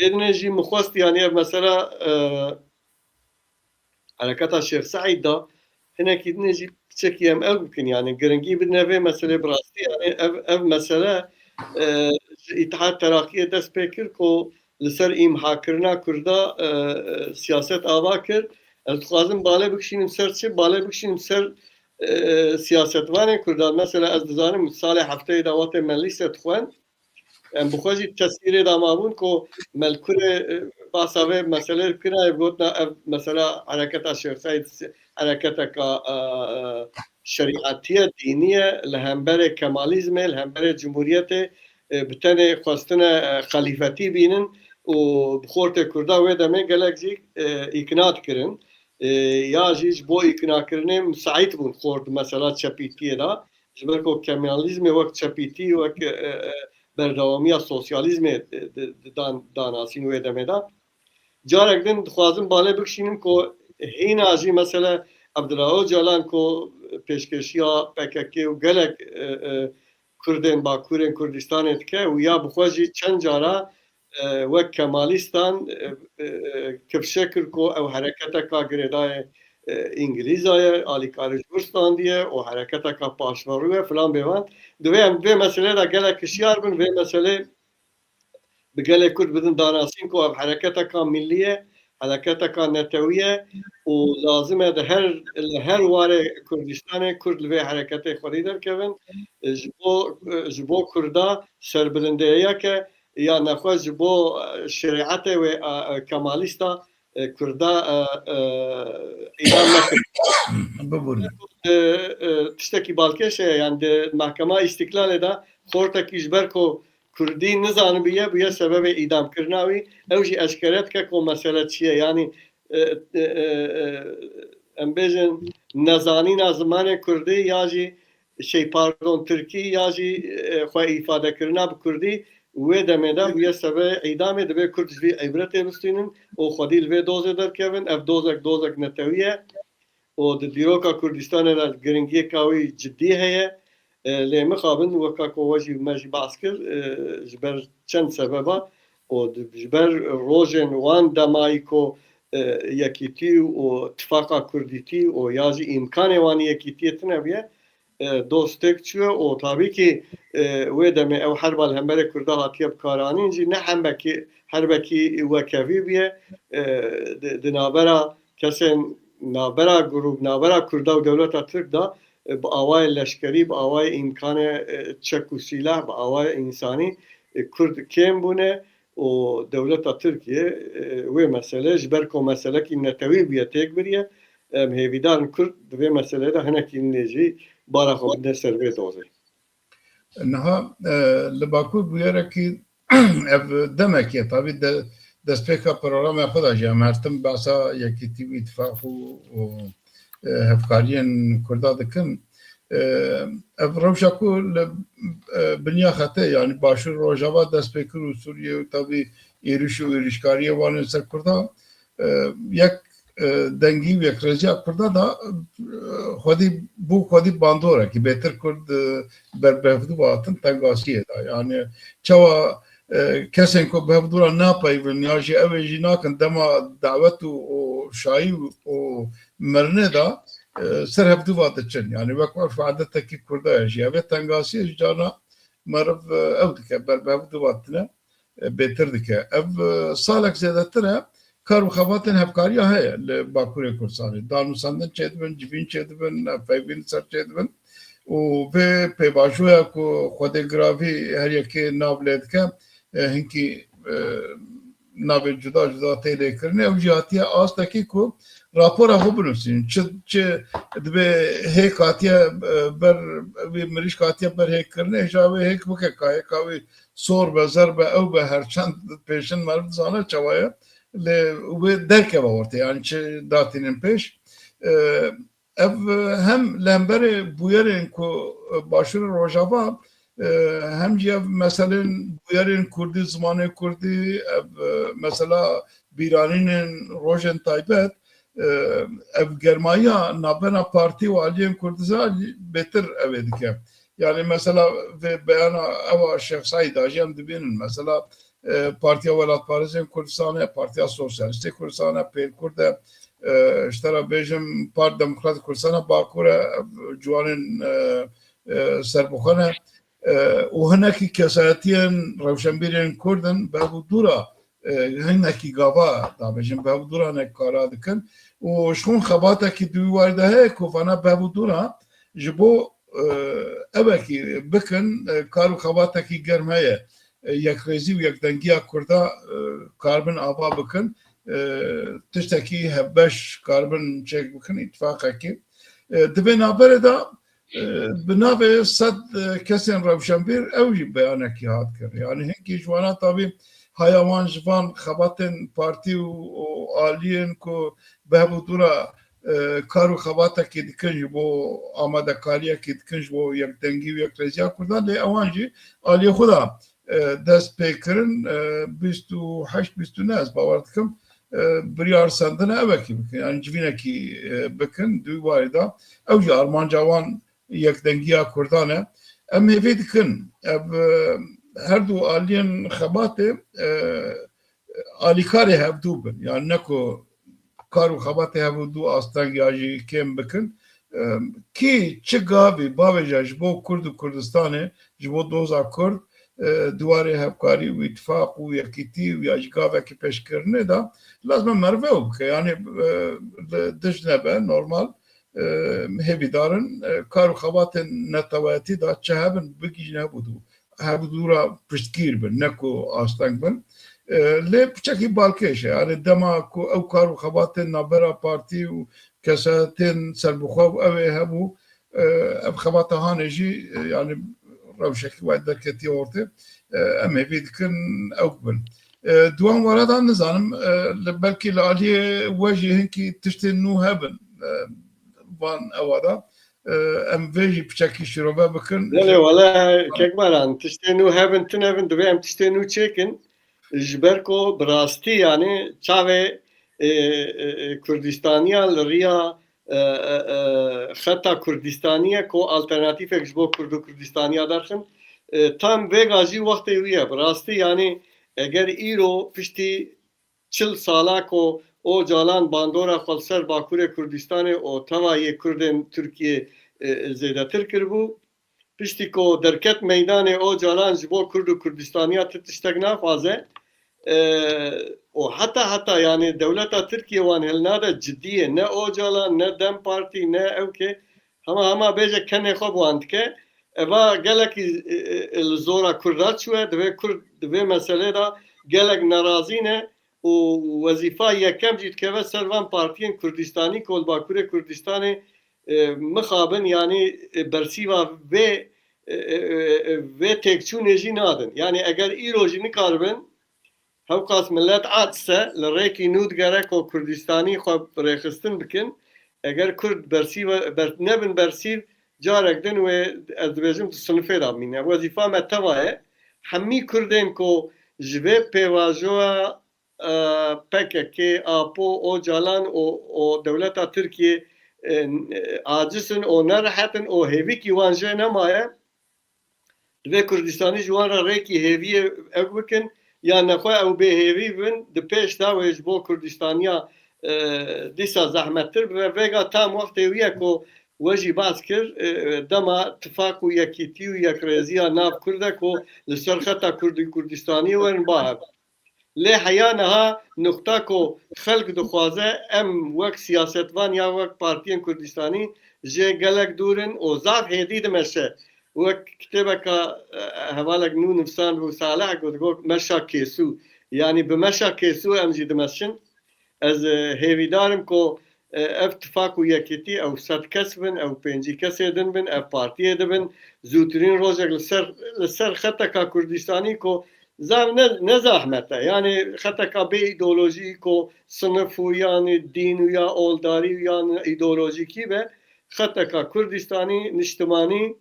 Ê dinê jî min xwest, yanî ev mesela, e, hereketa Şêx Seîd de hinekî dinê jî piçekî em ew bikin, yanî giringî bidine vê meselê bi rastî, yanî ev, ev mesele, e, ji Îtihad Teraqiyê dest pê kir ku li ser îmhakirina Kurda, e, e, siyaset ava kir. Ez dixwazim bale bikişînim ser çi? Bale bikişînim ser, e, siyasetvanên Kurdan. Mesela ez dizanim salê hefteyê de wextê me lîse dixwend, em bi xwe jî tesîrê de mabûn ku me li kurê, e, basa vê meselê dikirina, ev gotina ev mesela hereketa Şêx Seîd hereketeka, e, e, şerîetî ye, dînî ye, li hemberê Kemalîzmê, li hemberê Cumhuriyetê, e, bi tenê xwestine, e, xelîfetî bînin û bi xortê Kurda wê demê gelek jî, e, îkna dikirin. E, ya jî ji bo îknakirinê misaît bûn xort mesela çepîtiyê de. Ji ber ku Kemalîzmê wek çepîtî, wek, e, e, berdewamiya sosyalîzmê, e, di, di dan, danasîn wê demê de. Carek din dixwazim balê bikişînim ku hîna jî mesela Abdullah Ocalan ku pêşkêşiya P K K û gelek, e, e, Kurdên Bakurên Kurdistanê dike û ya bi xwe jî çend cara, e, wek Kemalîstan, e, e, kifşe kir ku ew hereketeka girêdayê, e, Îngilîza ye, alîkarî ji wir standiye û hereketeka paşverû ye filan bêvan. Divê em vê meselê de gelek hişyar bin, vê meselê bi gelê Kurd bidin danasîn ku ev hereketeka millî ye, hereketeka netewî ye û lazim e di her, li her warê Kurdistanê Kurd li vê hereketê xwedî derkevin. Ji bo, ji bo Kurda serbilindiyeke ya nexweş ji bo, e, şerîetê wê, e, e, Kemalîsta, e, Kurda, e, e, îdam nekin. Bibûne. E, e, tiştekî balkêş heye, yani di Mehkema Îstîklalê de xortekî ji ber ku Kurdî nizanibiye, bûye sebebê îdamkirina wî. Ew jî eşkere dike ku mesele çi ye. Yanî, e, e, e, e, em bêjin nezanîna zimanê Kurdî ya jî şey, pardon, Tirkî ya jî, e, xwe îfadekirina bi Kurdî wê demê de bûye sebebê îdamê, divê Kurd ji vî îbretê bistînin û xwedî li vê dozê derkevin. Ev dozek, dozek netewî ye. û di dîroka Kurdistanê de giringiyeka wî cidî heye. E, lê mixabin, weka ku we jî, me jî behs kir, e, ji ber çend sebeba û di, ji ber rojên wan demayî ku, e, yekîtî û tifaqa kurdîtî û ya jî îmkanê wan yekîtiyê tune bûye, e, dostek çûye û tabî kî, e, wê demê ew herba li hemberê Kurda hatiye bikaranîn jî ne hembekî, herbekî wekevî bûye, e, di, di navbera kesên navbera grûp, navbera Kurda û dewleta Tirk de, e, bi awayê leşkerî, bi awayê îmkanê, e, çek û sîlah, bi awayê însanî, e, Kurd kêm bûne û dewleta Tirkiye, e, wê mesele ji ber ku meselekî netewî bûye têk biriye, em hêvîdar in Kurd di vê meseleyê de hinekî nê jî bara xwe bidine ser vê dozê. Niha, e, li Bakur bûyerekî ev demekê, tabî de, destpêka programê xwe de jî em her tim behsa yekîtî û îtifaq û, û, e, hevkariyên Kurda dikin. E, ev rewşa ku li, e, biniya xetê, yanî Başûr Rojava dest pê kir û Sûriye û tabî êrîş û êrîşkariyê wan ên ser Kurda, e, yek, e, dengî û yekrêziya Kurda da, e, xwedî bû, xwedî bandorekî bêtir Kurd, e, ber bi hevdû ve hatin tengasiyê de. Yani çawa, e, kesên ku bi hevdû re napeyivin ya jî ew ê jî nakin dema dawet û, û şayî û, û mirinê de, e, ser hevdû ve diçin. Yani wek urf adetekî Kurda ye jî. Ev ê tengasiyê ji carna meriv, e, ew dike, ber bi hevdû ve tine, e, bêtir dike. Ev, e, salek zêdetir e, kar û xebatên hevkariya heye li Bakurê Kurdistanê. Danûstandin çêdibin, civîn çêdibin, hevpeyvîn li ser çêdibin. Û vê pêvajoya ku Xwedê Giravî her yekê nav lê dike, e, hinkî, e, navê cuda cuda tê lêkirinê. Ew jî hatiye astekî ku rapora xwe binusînin. Çi, çi dibe hêk hatiye, e, ber, wî mirîşk hatiye ber hêkkirinê, hêja wê hêk bike, ka hêka wî sor be, zer be, ew be, her çend pêşin meriv dizane çawa ye, lê wê derkeve ortê, yani çi datînin pêş. E, ev, e, hem li hemberê bûyerên ku, e, Başûrê Rojava, e, hem jî ev meselên bûyerên kurdî, zimanê kurdî, ev, e, mesela bîranînên rojên taybet, e, ev germayiya navbena partî û aliyên Kurdistanê bêtir ev ê dike. Yani mesela vê beyana ewa Şêx Seîd a jî em dibînin. Mesela, e, Partiya Welatparêzên Kurdistanê, Partiya Sosyalîstê Kurdistanê, Pêl Kurd e, e, ji te re bêjim Part Demokrat Kurdistanê Bakur e, ciwanên, e, e, serbixwe ne. E, û hinekî kesayetiyên rewşenbîrên Kurd in, bi hev û dû re, e, hinekî gava, dabêjin, bi hev û dû re hinek kara dikin. Û ji xwe xebatekî di wî warî de heye ku vana bi hev û dû re ji bo, e, evekî bikin, e, kar û xebatekî germ heye. E, yekrêzî û yekdengiya Kurda, e, karibin ava bikin. E, tiştekî hevbeş karibin çêk bikin, îtifaqekî. E, di vê navberê de, e, bi navê sed, e, kesên rewşenbîr ew jî beyanekî hat kirin. Yani hinkî ji wana tabî haya wan ji van xebatên partî û, û aliyên ku bi hev û dû re, e, kar û xebatekî dikin ji bo amadekariyekî dikin ji bo yekdengî û yekrêziya Kurdan, lê ewan jî aliyê xwe de, e, dest pê kirin, e, bîst û heşt bîst û neh ez bawer dikim, e, biryar sendine evekî bikin. Yani civînekî, e, bikin, di wî warî de ew jî armanca wan yekdengiya Kurdan e. Em hêvî dikin, ev, e, her du aliyên xebatê, e, alîkarê hevdû bin. Yani ne ku kar û xebatê hevdû asteng ya jî kêm bikin. E, kî çi gavî bavêje ji bo Kurd û Kurdistanê, ji bo doza Kurd, e, di warê hevkarî û îtifaq û yekîtî û ya jî gavekî pêşkirinê de lazim e meriv ew bike. Yani, e, li dij nebe, normal, e, hêvîdar in, e, kar û xebatên neteweyetî de çi hebin bigihîjin hevdû, hevdû re piştgîr bin, ne ku asteng bin. E, lê piçekî balkêş e. Yani dema ku ew kar û xebatên navbera partî û kesayetên serbixwe û ew ê hebû, e, ev xebata hanê jî, e, yani rewşekî wayî derketiye ortê. E, em hêvî dikin ew bin. E, di wan were de nizanim, e, li, belkî li aliyê we jî hinkî tiştên nû hebin, e, van ewa de. E, em vê jî piçekî şîrove bikin. Belê, wele, Kek Baran, tiştên nû hebin, tune bin, divê em tiştên nû çêkin. Ji ber ku bi rastî, yani, çavê, e, e, e, Kurdistaniya li riya, e, e, e, xeta Kurdistaniye ku alternatîfek ji bo Kurd û Kurdistaniya derxin. E, tam vêga jî wextê wî ye. Bi rastî, yani, eger îro piştî çil sala ku Ocalan bandora xwe li ser Bakurê Kurdistanê û teva yê Kurdên Tirkiyê, e, zêdetir kiribû. Piştî ku derket meydanê, Ocalan ji bo Kurd û Kurdistaniya ti tiştek naxwaze, e, û heta heta, yani, dewleta Tirkiye wan hilnade cidiyê, ne Ocalan, ne DEM Partî, ne ewkê, hema hema bêje kenê xwe bi wan dike. Eva gelekî, e, e, li zora Kurda çûye, divê Kurd di vê meselê de gelek nerazî ne û wezîfa yekem jî dikeve ser van partiyên Kurdistanî ku li Bakurê Kurdistanê, e, mixabin, yanî, e, bersîva vê, e, e, e, vê têkçûnê jî nadin. Yanî eger îro jî nikaribin, Hewqas millet aciz e, li rêkî nû digere ku Kurdistanî xwe rêxistin bikin. Eger Kurd bersîv, ber, nebin bersîv, carek din wê, ez dibêjim, di sinifê de bimîne. Wezîfa me teva ye. Hemî Kurdên ku ji vê pêvajoya, e, P K K, Apo, Ocalan û, û dewleta Tirkiyê, e, aciz in û nerehet in û hêvîkî wan jê nemaye, divê Kurdistanî ji wan re rêkî hêviyê ew bikin, ya nexwe ew bêhêvî bin, di pêş de wê ji bo Kurdistaniya, e, dîsa zehmettir bibe. Vêga tam wextê wî ye ku we jî behs kir, e, dema tifaq û yekîtî û yekrêziya nav Kurd e ku li ser xeta Kurdî Kurdistaniyê werin ba hev. Lê heya niha nuqta ku xelk dixwaze em wek siyasetvan ya wek partiyên Kurdistanî jê gelek dûr in û zaf hêdî dimeşe. Wek kitêbeka, e, hevalek nû nivîsandibû Salih ku digot meşa kêsû. Yanî bi meşa kêsû em jî dimeşin. Ez, e, hêvîdar im ku, e, ev tifaq û yekîtî, ew sed kes bin, ew pêncî kesê din bin, ev partiyê dibin, zûtirîn rojek li ser, li ser xeteka Kurdistanî ku zaf ne, ne zahmet e. Yanî xeteka bê îdeolojî ku sinif û yanî dîn û ya oldarî û yan îdeolojîkî be, xeteka Kurdistanî, niştimanî,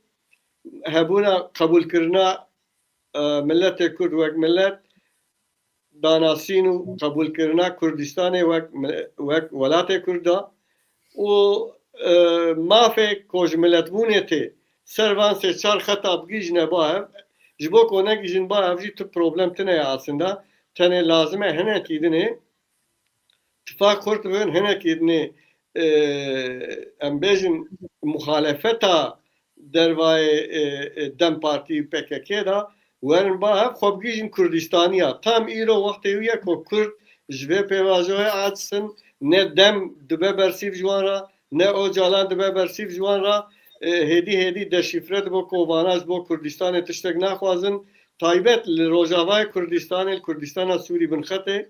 hebûna qebûlkirina, e, miletê Kurd wek milet, danasîn û qebûlkirina Kurdistanê wek mi-, wek welatê Kurd de û, e, mafê ku ji miletbûnê tê ser van sê çar xeta bigihîjine ba hev, ji bo ku negihîjin ba hev jî tu problem tune ye aslında. Tenê lazim e hinekî dinê tifaq xurt bin, hinekî dinê, e, em bêjin muxalefeta dervayê, e, e, DEM Partî û P K K de werin ba hev xwe bigihîjin Kurdistaniya. Tam îro wextê wî ye ku Kurd ji vê pêvajoyê aciz in, ne DEM dibe bersîv ji wan re, ne Ocalan dibe bersîv ji wan re. E, hêdî hêdî deşîfre dibe ku vana ji bo Kurdistanê tiştek naxwazin. Taybet li Rojavayê Kurdistanê, li Kurdistana Sûrî binxetê,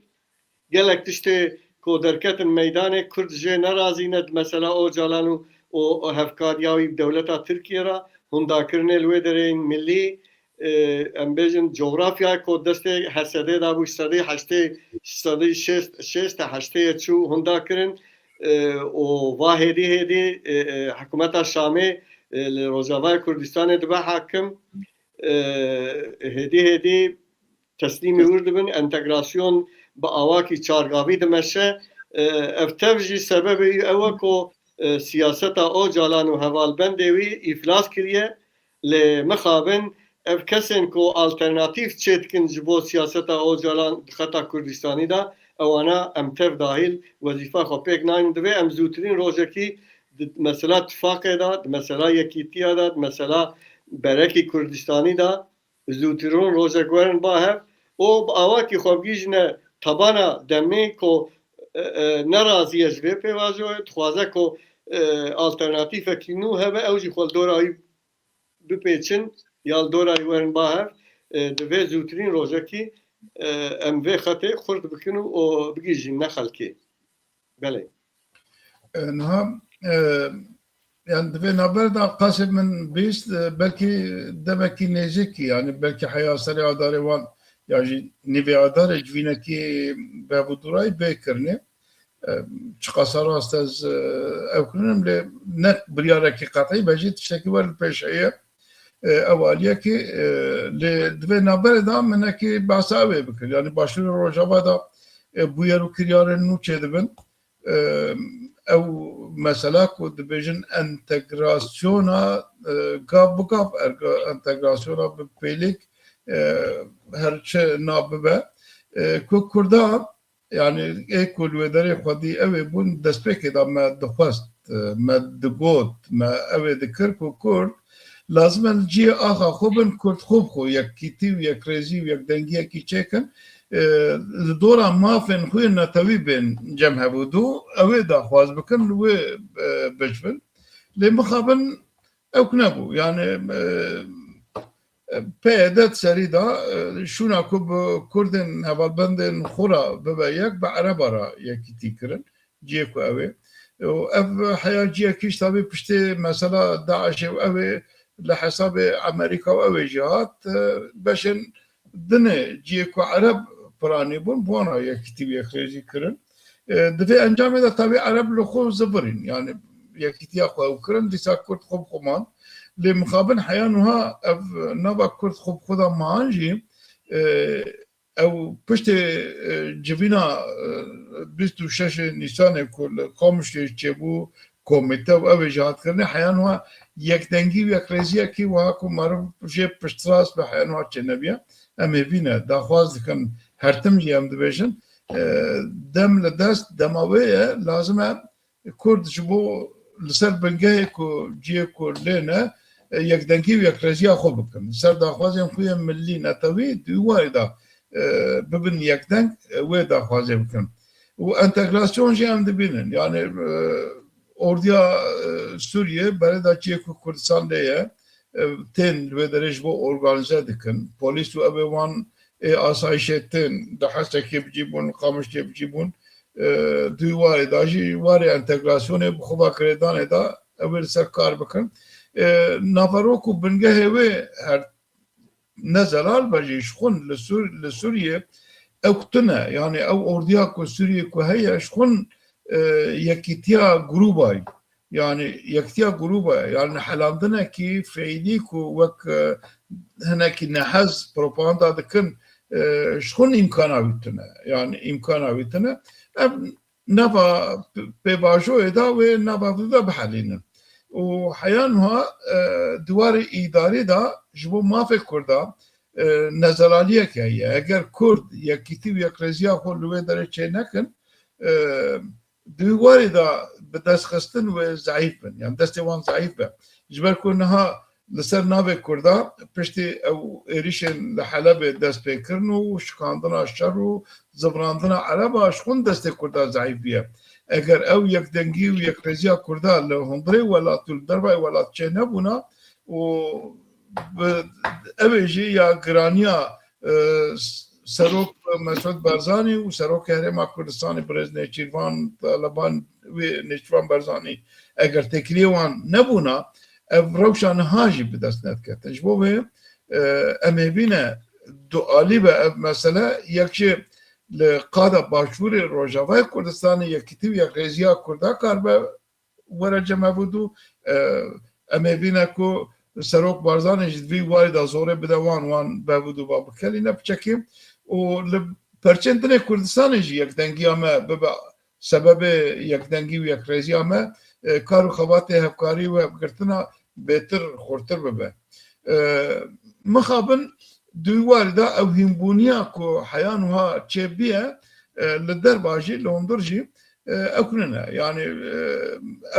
gelek tiştê ku derketin meydanê, Kurd jê nerazî ne di mesela Ocalan û, û, û hevkariya wî bi dewleta Tirkiyê re, hundakirinê li wê derê yên milî, e, em bêjin, cografya ku destê H S D'ê de bû, ji sedî heştê, ji sedî şêst, şêst ta heştê ye çû hundakirin, e, û va hêdî hêdî, e, e, hikûmeta Şamê, e, li Rojavayê Kurdistanê dibe hakim. E, hêdî hêdî teslîmî wir dibin, entegrasyon bi awakî çargavî dimeşe. E, ev tev jî sebebê wî ew e ku, e, siyaseta Ocalan û hevalbendê wî îflas kiriye. Lê mixabin ev kesên ku alternatîf çêdikin ji bo siyaseta Ocalan di xeta Kurdistanî de, ewana em tev dahîl wezîfa xwe pêk naynin. Divê em zûtirîn rojekî di mesela tifaqê de, di mesela yekîtiya de, di mesela berekî Kurdistanî de zûtirîn rojek werin ba hev û bi awakî xwe bigihîjine tabana demê ku, e, e, nerazî ye ji vê pêvajoyê, dixwaze ku, e, alternatîfekî nû hebe, ew jî xwe li dora wî bipêçin ya li dora wî werin ba hev, e, divê zûtirîn rojekî, e, em vê xetê xurt bikin û, û bigihîjîne xelkê. Belê. E, niha, e, yani di vê navberê de qasê min bihîst, e, belkî demekî nêzîkî, yani belkî heya serê adarê wan ya jî nîvê adarê civînekî bi hev û dûrayî bê kirinê. E, çiqasa rast ez, e, ew kirinim, lê ne biryarekî qetî be jî tiştekî wer li pêş heye. E, ew aliyekî, e, lê di vê navberê de min hinekî behsa ew ê bikir. Yani Başûrê Rojava de, e, bûyer û kiryarên nû çêdibin. E, ew mesela ku dibêjin entegrasyona, e, gav bi gav, erga entegrasyona bi pêlêk, e, her çi nabibe, e, ku Kurda, yani ê ku li wê derê xwedî ew ê bûn, destpêkê de me dixwest, e, me digot, me ew ê dikir ku Kurd lazim e li cihê axa xwe bin, Kurd xwe bi xwe yekkîtî û yekrêzî û yekdengiyekî çêkin. E, li dora mafên xwe yên netewî bên cem hevûdû, ew ê daxwaz bikin, li wê, e, bicivin. Lê mixabin ew nebû. Yani, e, e, P Y D di serî de, e, şûna ku bi Kurdên hevalbendên xwe re bibe yek, bi Ereba re yekîtî kirin. Cihê ku ew ê. Û ev heya cihekî ji tabî piştê mesela DAIŞê û ew ê li hesabê Amerîka û ew ê jî hat, e, beşên dinê cihê ku Ereb piranî bûn, bi wan re yekîtî û yekrêzî kirin. E, di vê encamê de tevî Ereb li xwe zivirîn, yani yekîtiya xwe ew kirin, dîsa Kurd xwe bi xwe man. Lê mixabin heya niha ev nava Kurd xwe bi xwe de man jî, e, ew piştê, e, civîna, e, bîst û şeş Nîsanê ku li Qamişlê çêbû, komîte û ew ê jî hat kirinê, heya niha yekdengî û yekrêziyekî wiha ku meriv jê piştrast be heya niha çênebiye. Em hêvî ne, daxwaz dikin her tim jî em dibêjin, e, dem li dest, dema wê ye, lazim e Kurd ji bo li ser bingehê ku cihê ku lê ne, e, yekdengî û yekrêziya xwe bikin. Li ser daxwazên xwe yên millî, netewî, di wî warê de, e, bibin yekdeng, e, wê daxwazê bikin. Û entegrasyon jî em dibînin. Yani, e, ordiya, e, Sûriyê berê de cihê ku Kurdistan lê ye, e, tên li wê derê ji bo organîze dikin. Polîs û ew ê wan ê asayişê tên, di Hesekê bi cî bûn, Qamişlê bi cî bûn. E, di wî warê de jî, warê entegrasyonê bi xwe ve girêdanê de ew ê li ser kar bikin. E, naverok û bingehê wê her ne zelal be jî ji xwe li Sûr-, li Sûriyê ew tune, yani ew ordiya ku Sûriyê ku heye ji xwe, e, yekîtiya grûba ye. Yani yekîtiya grûba ye. Yani helandinekî feylî ku wek, e, hinekî nehez propaganda dikin, e, ji xwe îmkana wî tune. Yani îmkana wî tune. Ev nava p-, pêvajoyê de wê nava vî ve bihelînin. Û heya niha, e, di warê îdarî de ji bo mafê Kurda, e, nezelaliyek heye. Eger Kurd yekîtî û yekrêziya xwe li wê derê çê nekin, e, di wî warê de bi destxistin wê zeîf bin. Yani destê wan zeîf be. Ji ber ku niha li ser navê Kurda piştî ew êrişên li Helebê dest pê kirin û şikandina şer û zivirandina Ereba ji xwe destê Kurda zeîf bûye. Eger ew yekdengî û yekrêziya Kurda li hundirê welat û li dervayê welat çê nebûna û bi, ev ê jî ya giraniya, e, s-, Serok Mesûd Barzanî û Serokê Herêma Kurdistanê birêz Nêçîrvan Taleban, wê Nêçîrvan Barzanî eger têkiliyê wan nebûna, ev rewşa niha jî bi dest nediketin. Ji bo vê, e, em hêvî ne dualî be ev mesele, yek jî li qada başûrê Rojavayê Kurdistanê yekîtî û yekrêziya Kurda karibe were cem hevû dû, e, em hêvî ne ku Serok Barzanî jî di vî warî de zorê bide wan, wan bi hevû dû va bikelîne piçekî û li perçên dinê Kurdistanê jî yekdengiya me bibe sebebê yekdengî û yekrêziya me, e, kar û xebatê hevkarî û hevgirtina bêtir xurtir bibe. E, mixabin di wî warî de ew hînbûniya ku heya niha çêbûye, e, li derva jî, li hundir jî, e, ew nine. Yani, e,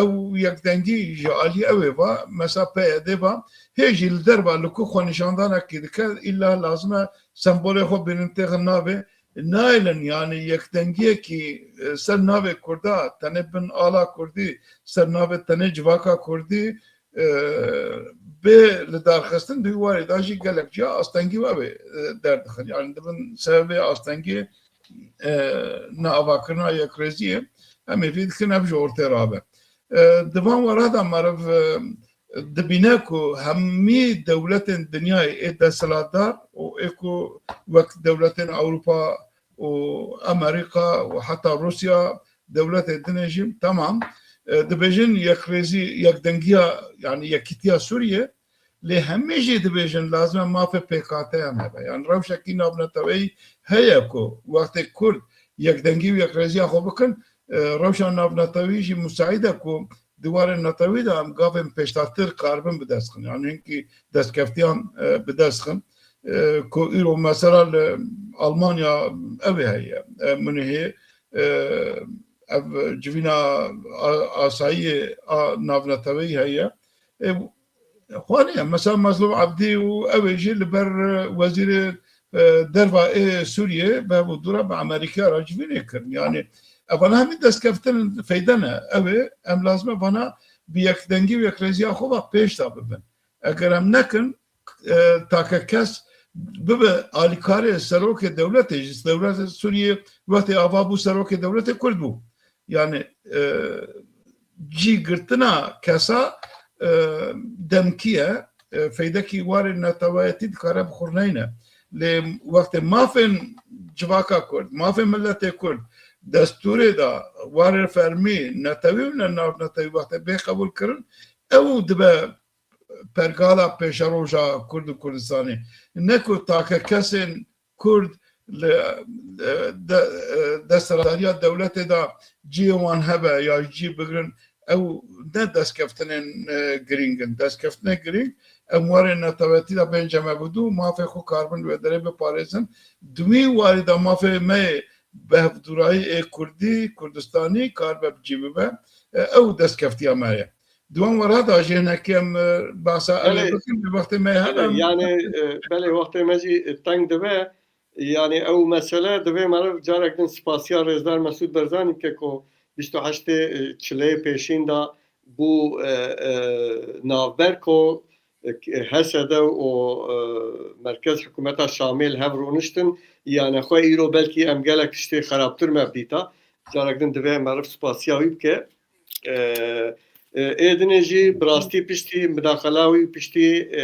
ew yekdengî ji alî ew ê va, mesela P Y D va, hê jî li derva li ku xwenîşandanekî dike, îlla lazim e sembolê xwe bînin têxin navê. Nayêlin, yani yekdengiyekî, e, ser navê Kurda, tenê bin ala Kurdî, ser navê tenê civaka Kurdî, e, bê lidarxistin di wî warê de jî gelek ciya astengî we bê, e, derdixin. Yani dibin sebebê astengiyê, e, neavakirina yekrêziyê, em ê vî dikin ev ji ortê rabe. E, di van were de meriv, e, dibîne ku hemî dewletên dinyayê ê desthilatdar û ê ku wek dewletên Ewropa û Amerîka û heta Rûsya, dewletê dinê jî temam, e, dibêjin yekrêzî, yekdengiya, yani yekîtiya Sûriyê, lê hemî jî dibêjin lazim e mafê pêkateyan hebe. Yani rewşekî navneteweyî heye ku wextê Kurd yekdengî û yekrêziya xwe bikin, e, rewşa navnetewî jî musaîd e ku di warê netewî de em gavên pêşdatir karibin bi dest xin. Yani hinkî destkeftiyan, e, bi dest xin. E, ku îro mesela li Almanya ev ê heye, e, Munihê, e, ev civîna a-, asayiyê a navneteweyî heye. E, Xwaniye, mesela Mezlûm Ebdî û ew ê jî li ber, e, wezîrê, e, derva ê Sûriyê bi hev û dû re bi Amerîkaya re civînê kirin. Yani, evana hemî destkeftin feyde ne. Ew ê, em lazim e vana bi yekdengî û yekrêziya xwe ve pêş de bibin. Eger em nekin, e, take kes bibe alîkarê serokê dewletê jî, dewletê Sûriyê wextê ava bû serokê dewletê Kurd bû. Yani, e, cî girtina kesa, e, demkî ye, e, feydekî warê neteweyetî dikare bi xwe neyne. Lê wextê mafên civaka Kurd, mafên miletê Kurd destûrê de warê fermî netewî û ne navnetewî wextê bê qebûl kirin, ew dibe pergala pêşeroja Kurd û Kurdistanê. Ne ku take kesên Kurd li, e, de, e, desthilatdariya dewletê de cihê wan hebe ya cî bigrin, ew ne destkeftinên, e, girîng in. Destkeftinê girîng, em warê netewetî de bên cem hevdû, mafê xwe karibin wê derê biparêzin. Di wî warî de mafê me yê bi hevdûrayî ê Kurdî, Kurdistanî karibe bi cî bibe. E, ew destkeftiya me ye. Di wan were de jî hinekî em, e, behsa ew ê Belê. bikin, bi wextê me Belê, hebe. yani, e, belê wextê me jî teng dibe. Yani ew mesele divê meriv carek din spasiya Rêzdar Mesûd Barzanî bike ku bîst û heştê, e, çileyê pêşîn de bû, e, e, navber ku, e, H S D û, e, merkez hikûmeta Şamê li hev rûniştin. Yani xwe îro belkî em gelek tiştê xerabtir me bidîta. Carek din divê meriv spasiya wî bike. E, e, ê dinê jî bi rastî piştî midaxela wî, piştî, e,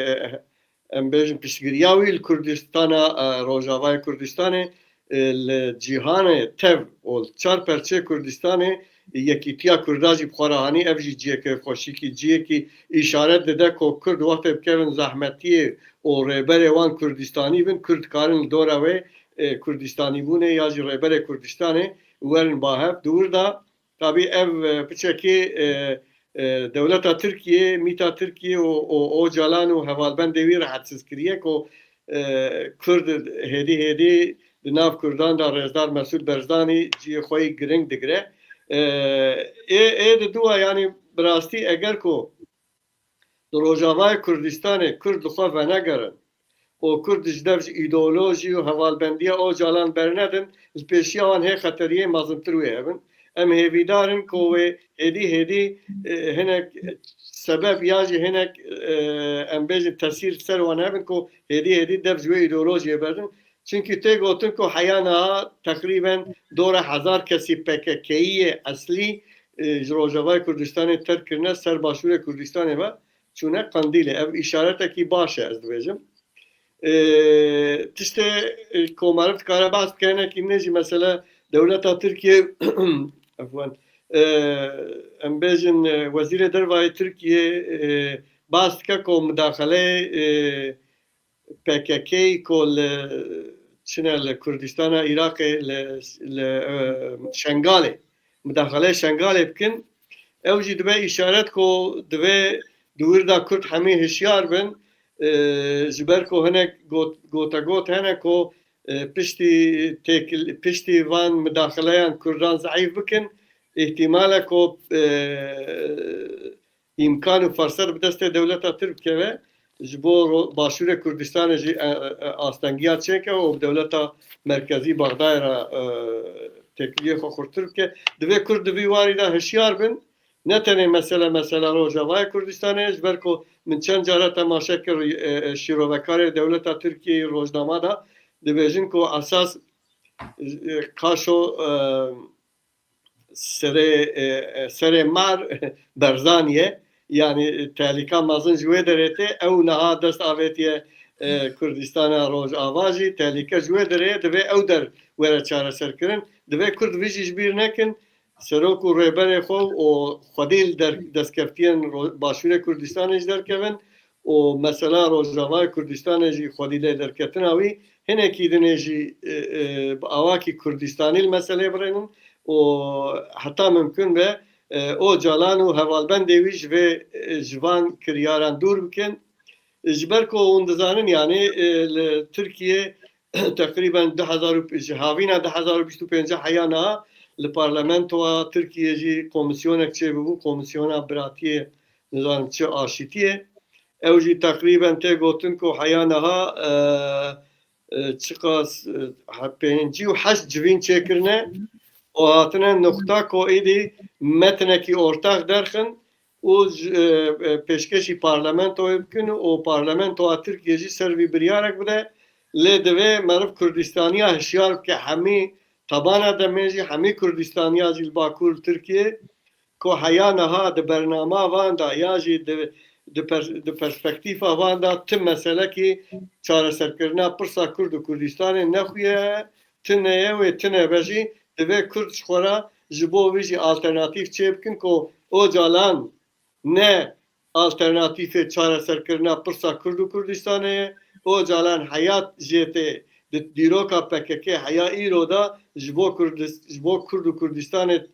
em bêjin piştgiriya wî li Kurdistana, e, Rojavayê Kurdistanê, e, li cîhanê tev û li çar perçê Kurdistanê yekîtiya Kurda jî bi xwe re hanî, ev jî cihekê xweşikî, cihekî îşaret dide ku Kurd wextê bikevin zehmetiyê û rêberê wan Kurdistanî bin, Kurd dikarin li dora wê, e, Kurdistanîbûnê ya jî rêberê Kurdistanê werin ba hev. Di wir de Tabî ev, e, piçekî, e, e, dewleta Tirkiyê, mîta Tirkiyê û, û Ocalan û hevalbendê wî rehetsiz kiriye ku, e, Kurd hêdî hêdî di nav Kurdan de Rêzdar Mesûd Barzanî cihê xwe yî giring digire. E, ê, ê di dua, yanî bi rastî eger ku di Rojavayê Kurdistanê Kurd li xwe venegerin û Kurd ji dev ji îdeolojî û hevalbendiya Ocalan bernedin, li pêşiya wan hê xeteriyê mezintir wê hebin. Em hêvîdar in ku wê hêdî hêdî, e, hinek sebeb ya jî hinek, e, em bêjin tesîr ser wan hebin ku hêdî hêdî dev ji wê îdeolojiyê berdin. Çimkî tê gotin ku heya niha teqrîben dora hezar kesî P K K'yî yê eslî, e, ji Rojavayê Kurdistanê terk kirine, ser Başûrê Kurdistanê ve çûne Qendîlê. Ev îşaretekî baş e, ez dibêjim. E, tiştê, e, ku meriv dikare behs bike, hinekî nê jî mesela dewleta Tirkiye, efwan, e, em bêjin, e, Wezîrê Derva yê Tirkiye, e, behs dike ku midaxeleyê, e, P K K ku li, çine li Kurdistana Iraqê li, li, e, Şengalê, midaxeleyê Şengalê bikin. Ew jî dibe îşaret ku divê di wir de Kurd hemî hişyar bin, e, ji ber ku hinek got-, gotegot hene ku, e, piştî têkil-, piştî van midaxeleyan Kurdan zeîf bikin, îhtimal e ku, e, îmkan û ferset bi destê dewleta Tirk bikeve, ji bo ro-, Başûrê Kurdistanê jî, e, e, e, astengiya çêke û bi dewleta merkezî Bexdayê re, e, têkiliyê xwe xurtir bike. Divê Kurd di vî warî de hişyar bin. Ne tenê mesele, mesela Rojavayê Kurdistanê, ji ber ku min çend cara temaşe kir, e, e, şîrovekarê dewleta Tirkiyeyê rojnama de dibêjin ku esas, e, kaşo, e, serê, e, e, serê mar Barzanî ye. Yanî tehlîka mezin ji wê derê tê. Ew niha dest avêtiye, e, Kurdistana Rojava jî. Tehlîke ji wê derê ye. Divê ew der were çareserkirin. Divê Kurd vî jî ji bîr nekin. Serok û rêberê xwe û xwedî li der-, destkeftiyên Ro-, Başûrê Kurdistanê ji derkevin û mesela Rojavayê Kurdistanê jî xwedî lê derketina wî hinekî dinê jî, e, e, bi awakî Kurdistanî li meselê birênin û heta mimkun be, e, Ocalan û hevalbendê wî ji vê, e, ji van kiryaran dûr bikin. Ji ber ku hûn dizanin, yanî, e, li Tirkiye teqrîben du hezar û, ji havîna du hezar û bîst û pênc heya niha li parlamentoya Tirkiye jî komîsyonek çêbûbû, Komîsyona Biratiyê, nizanim çi aşîtiyê. Ew jî teqrîben tê gotin ku heya niha, e, e, çiqas, e, he-, pêncî û heşt civîn çêkirine û hatine nuqta ku êdî metnekî ortax derxin û ji, e, e, pêşkêşî parlamentoyê bikin û parlamentoya Tirkiye jî ser vî biryarek bide. Lê divê meriv Kurdistaniya hişyar bike, hemî tabana demê jî, hemî Kurdistaniya jî li Bakur Tirkiye ku heya niha di bernama van de ya jî di, Di, per, di perspektîfa van de ti meselekî çareserkirina pirsa Kurd û Kurdistanê nexuye, tune ye wê tune be jî, divê Kurd ji xwe re ji bo vî jî alternatîf çêbikin ku Ocalan ne alternatîfê çareserkirina pirsa Kurd û Kurdistanê ye. Ocalan heya jê tê di dîroka P K K heya îro de ji bo Kurdis-, ji bo Kurd û Kurdistanê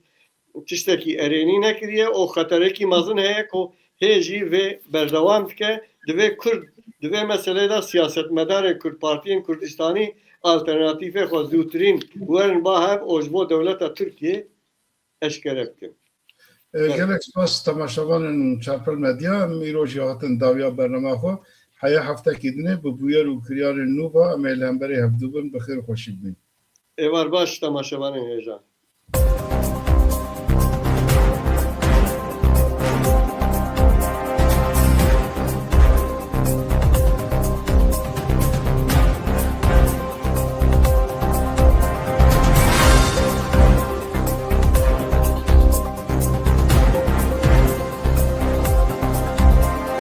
tiştekî erênî nekiriye û xeterekî mezin heye ku hê jî vê berdewam dike. Divê Kurd, di vê meselê de siyasetmedarên Kurd, partiyên Kurdistanî alternatîfê xwe zûtirîn werin ba hev û ji bo dewleta Tirkiyê eşkere bikin. E, gelek spas temaşevanên Çarpel Medya. Em îro jî hatin dawiya bernama xwe. Heya heftekî dinê bi bûyer û kiryarên nû ve em ê li hemberê hevdû bin. Bi xêr û xweşî bimîn. Êvar baş temaşevanên hêja.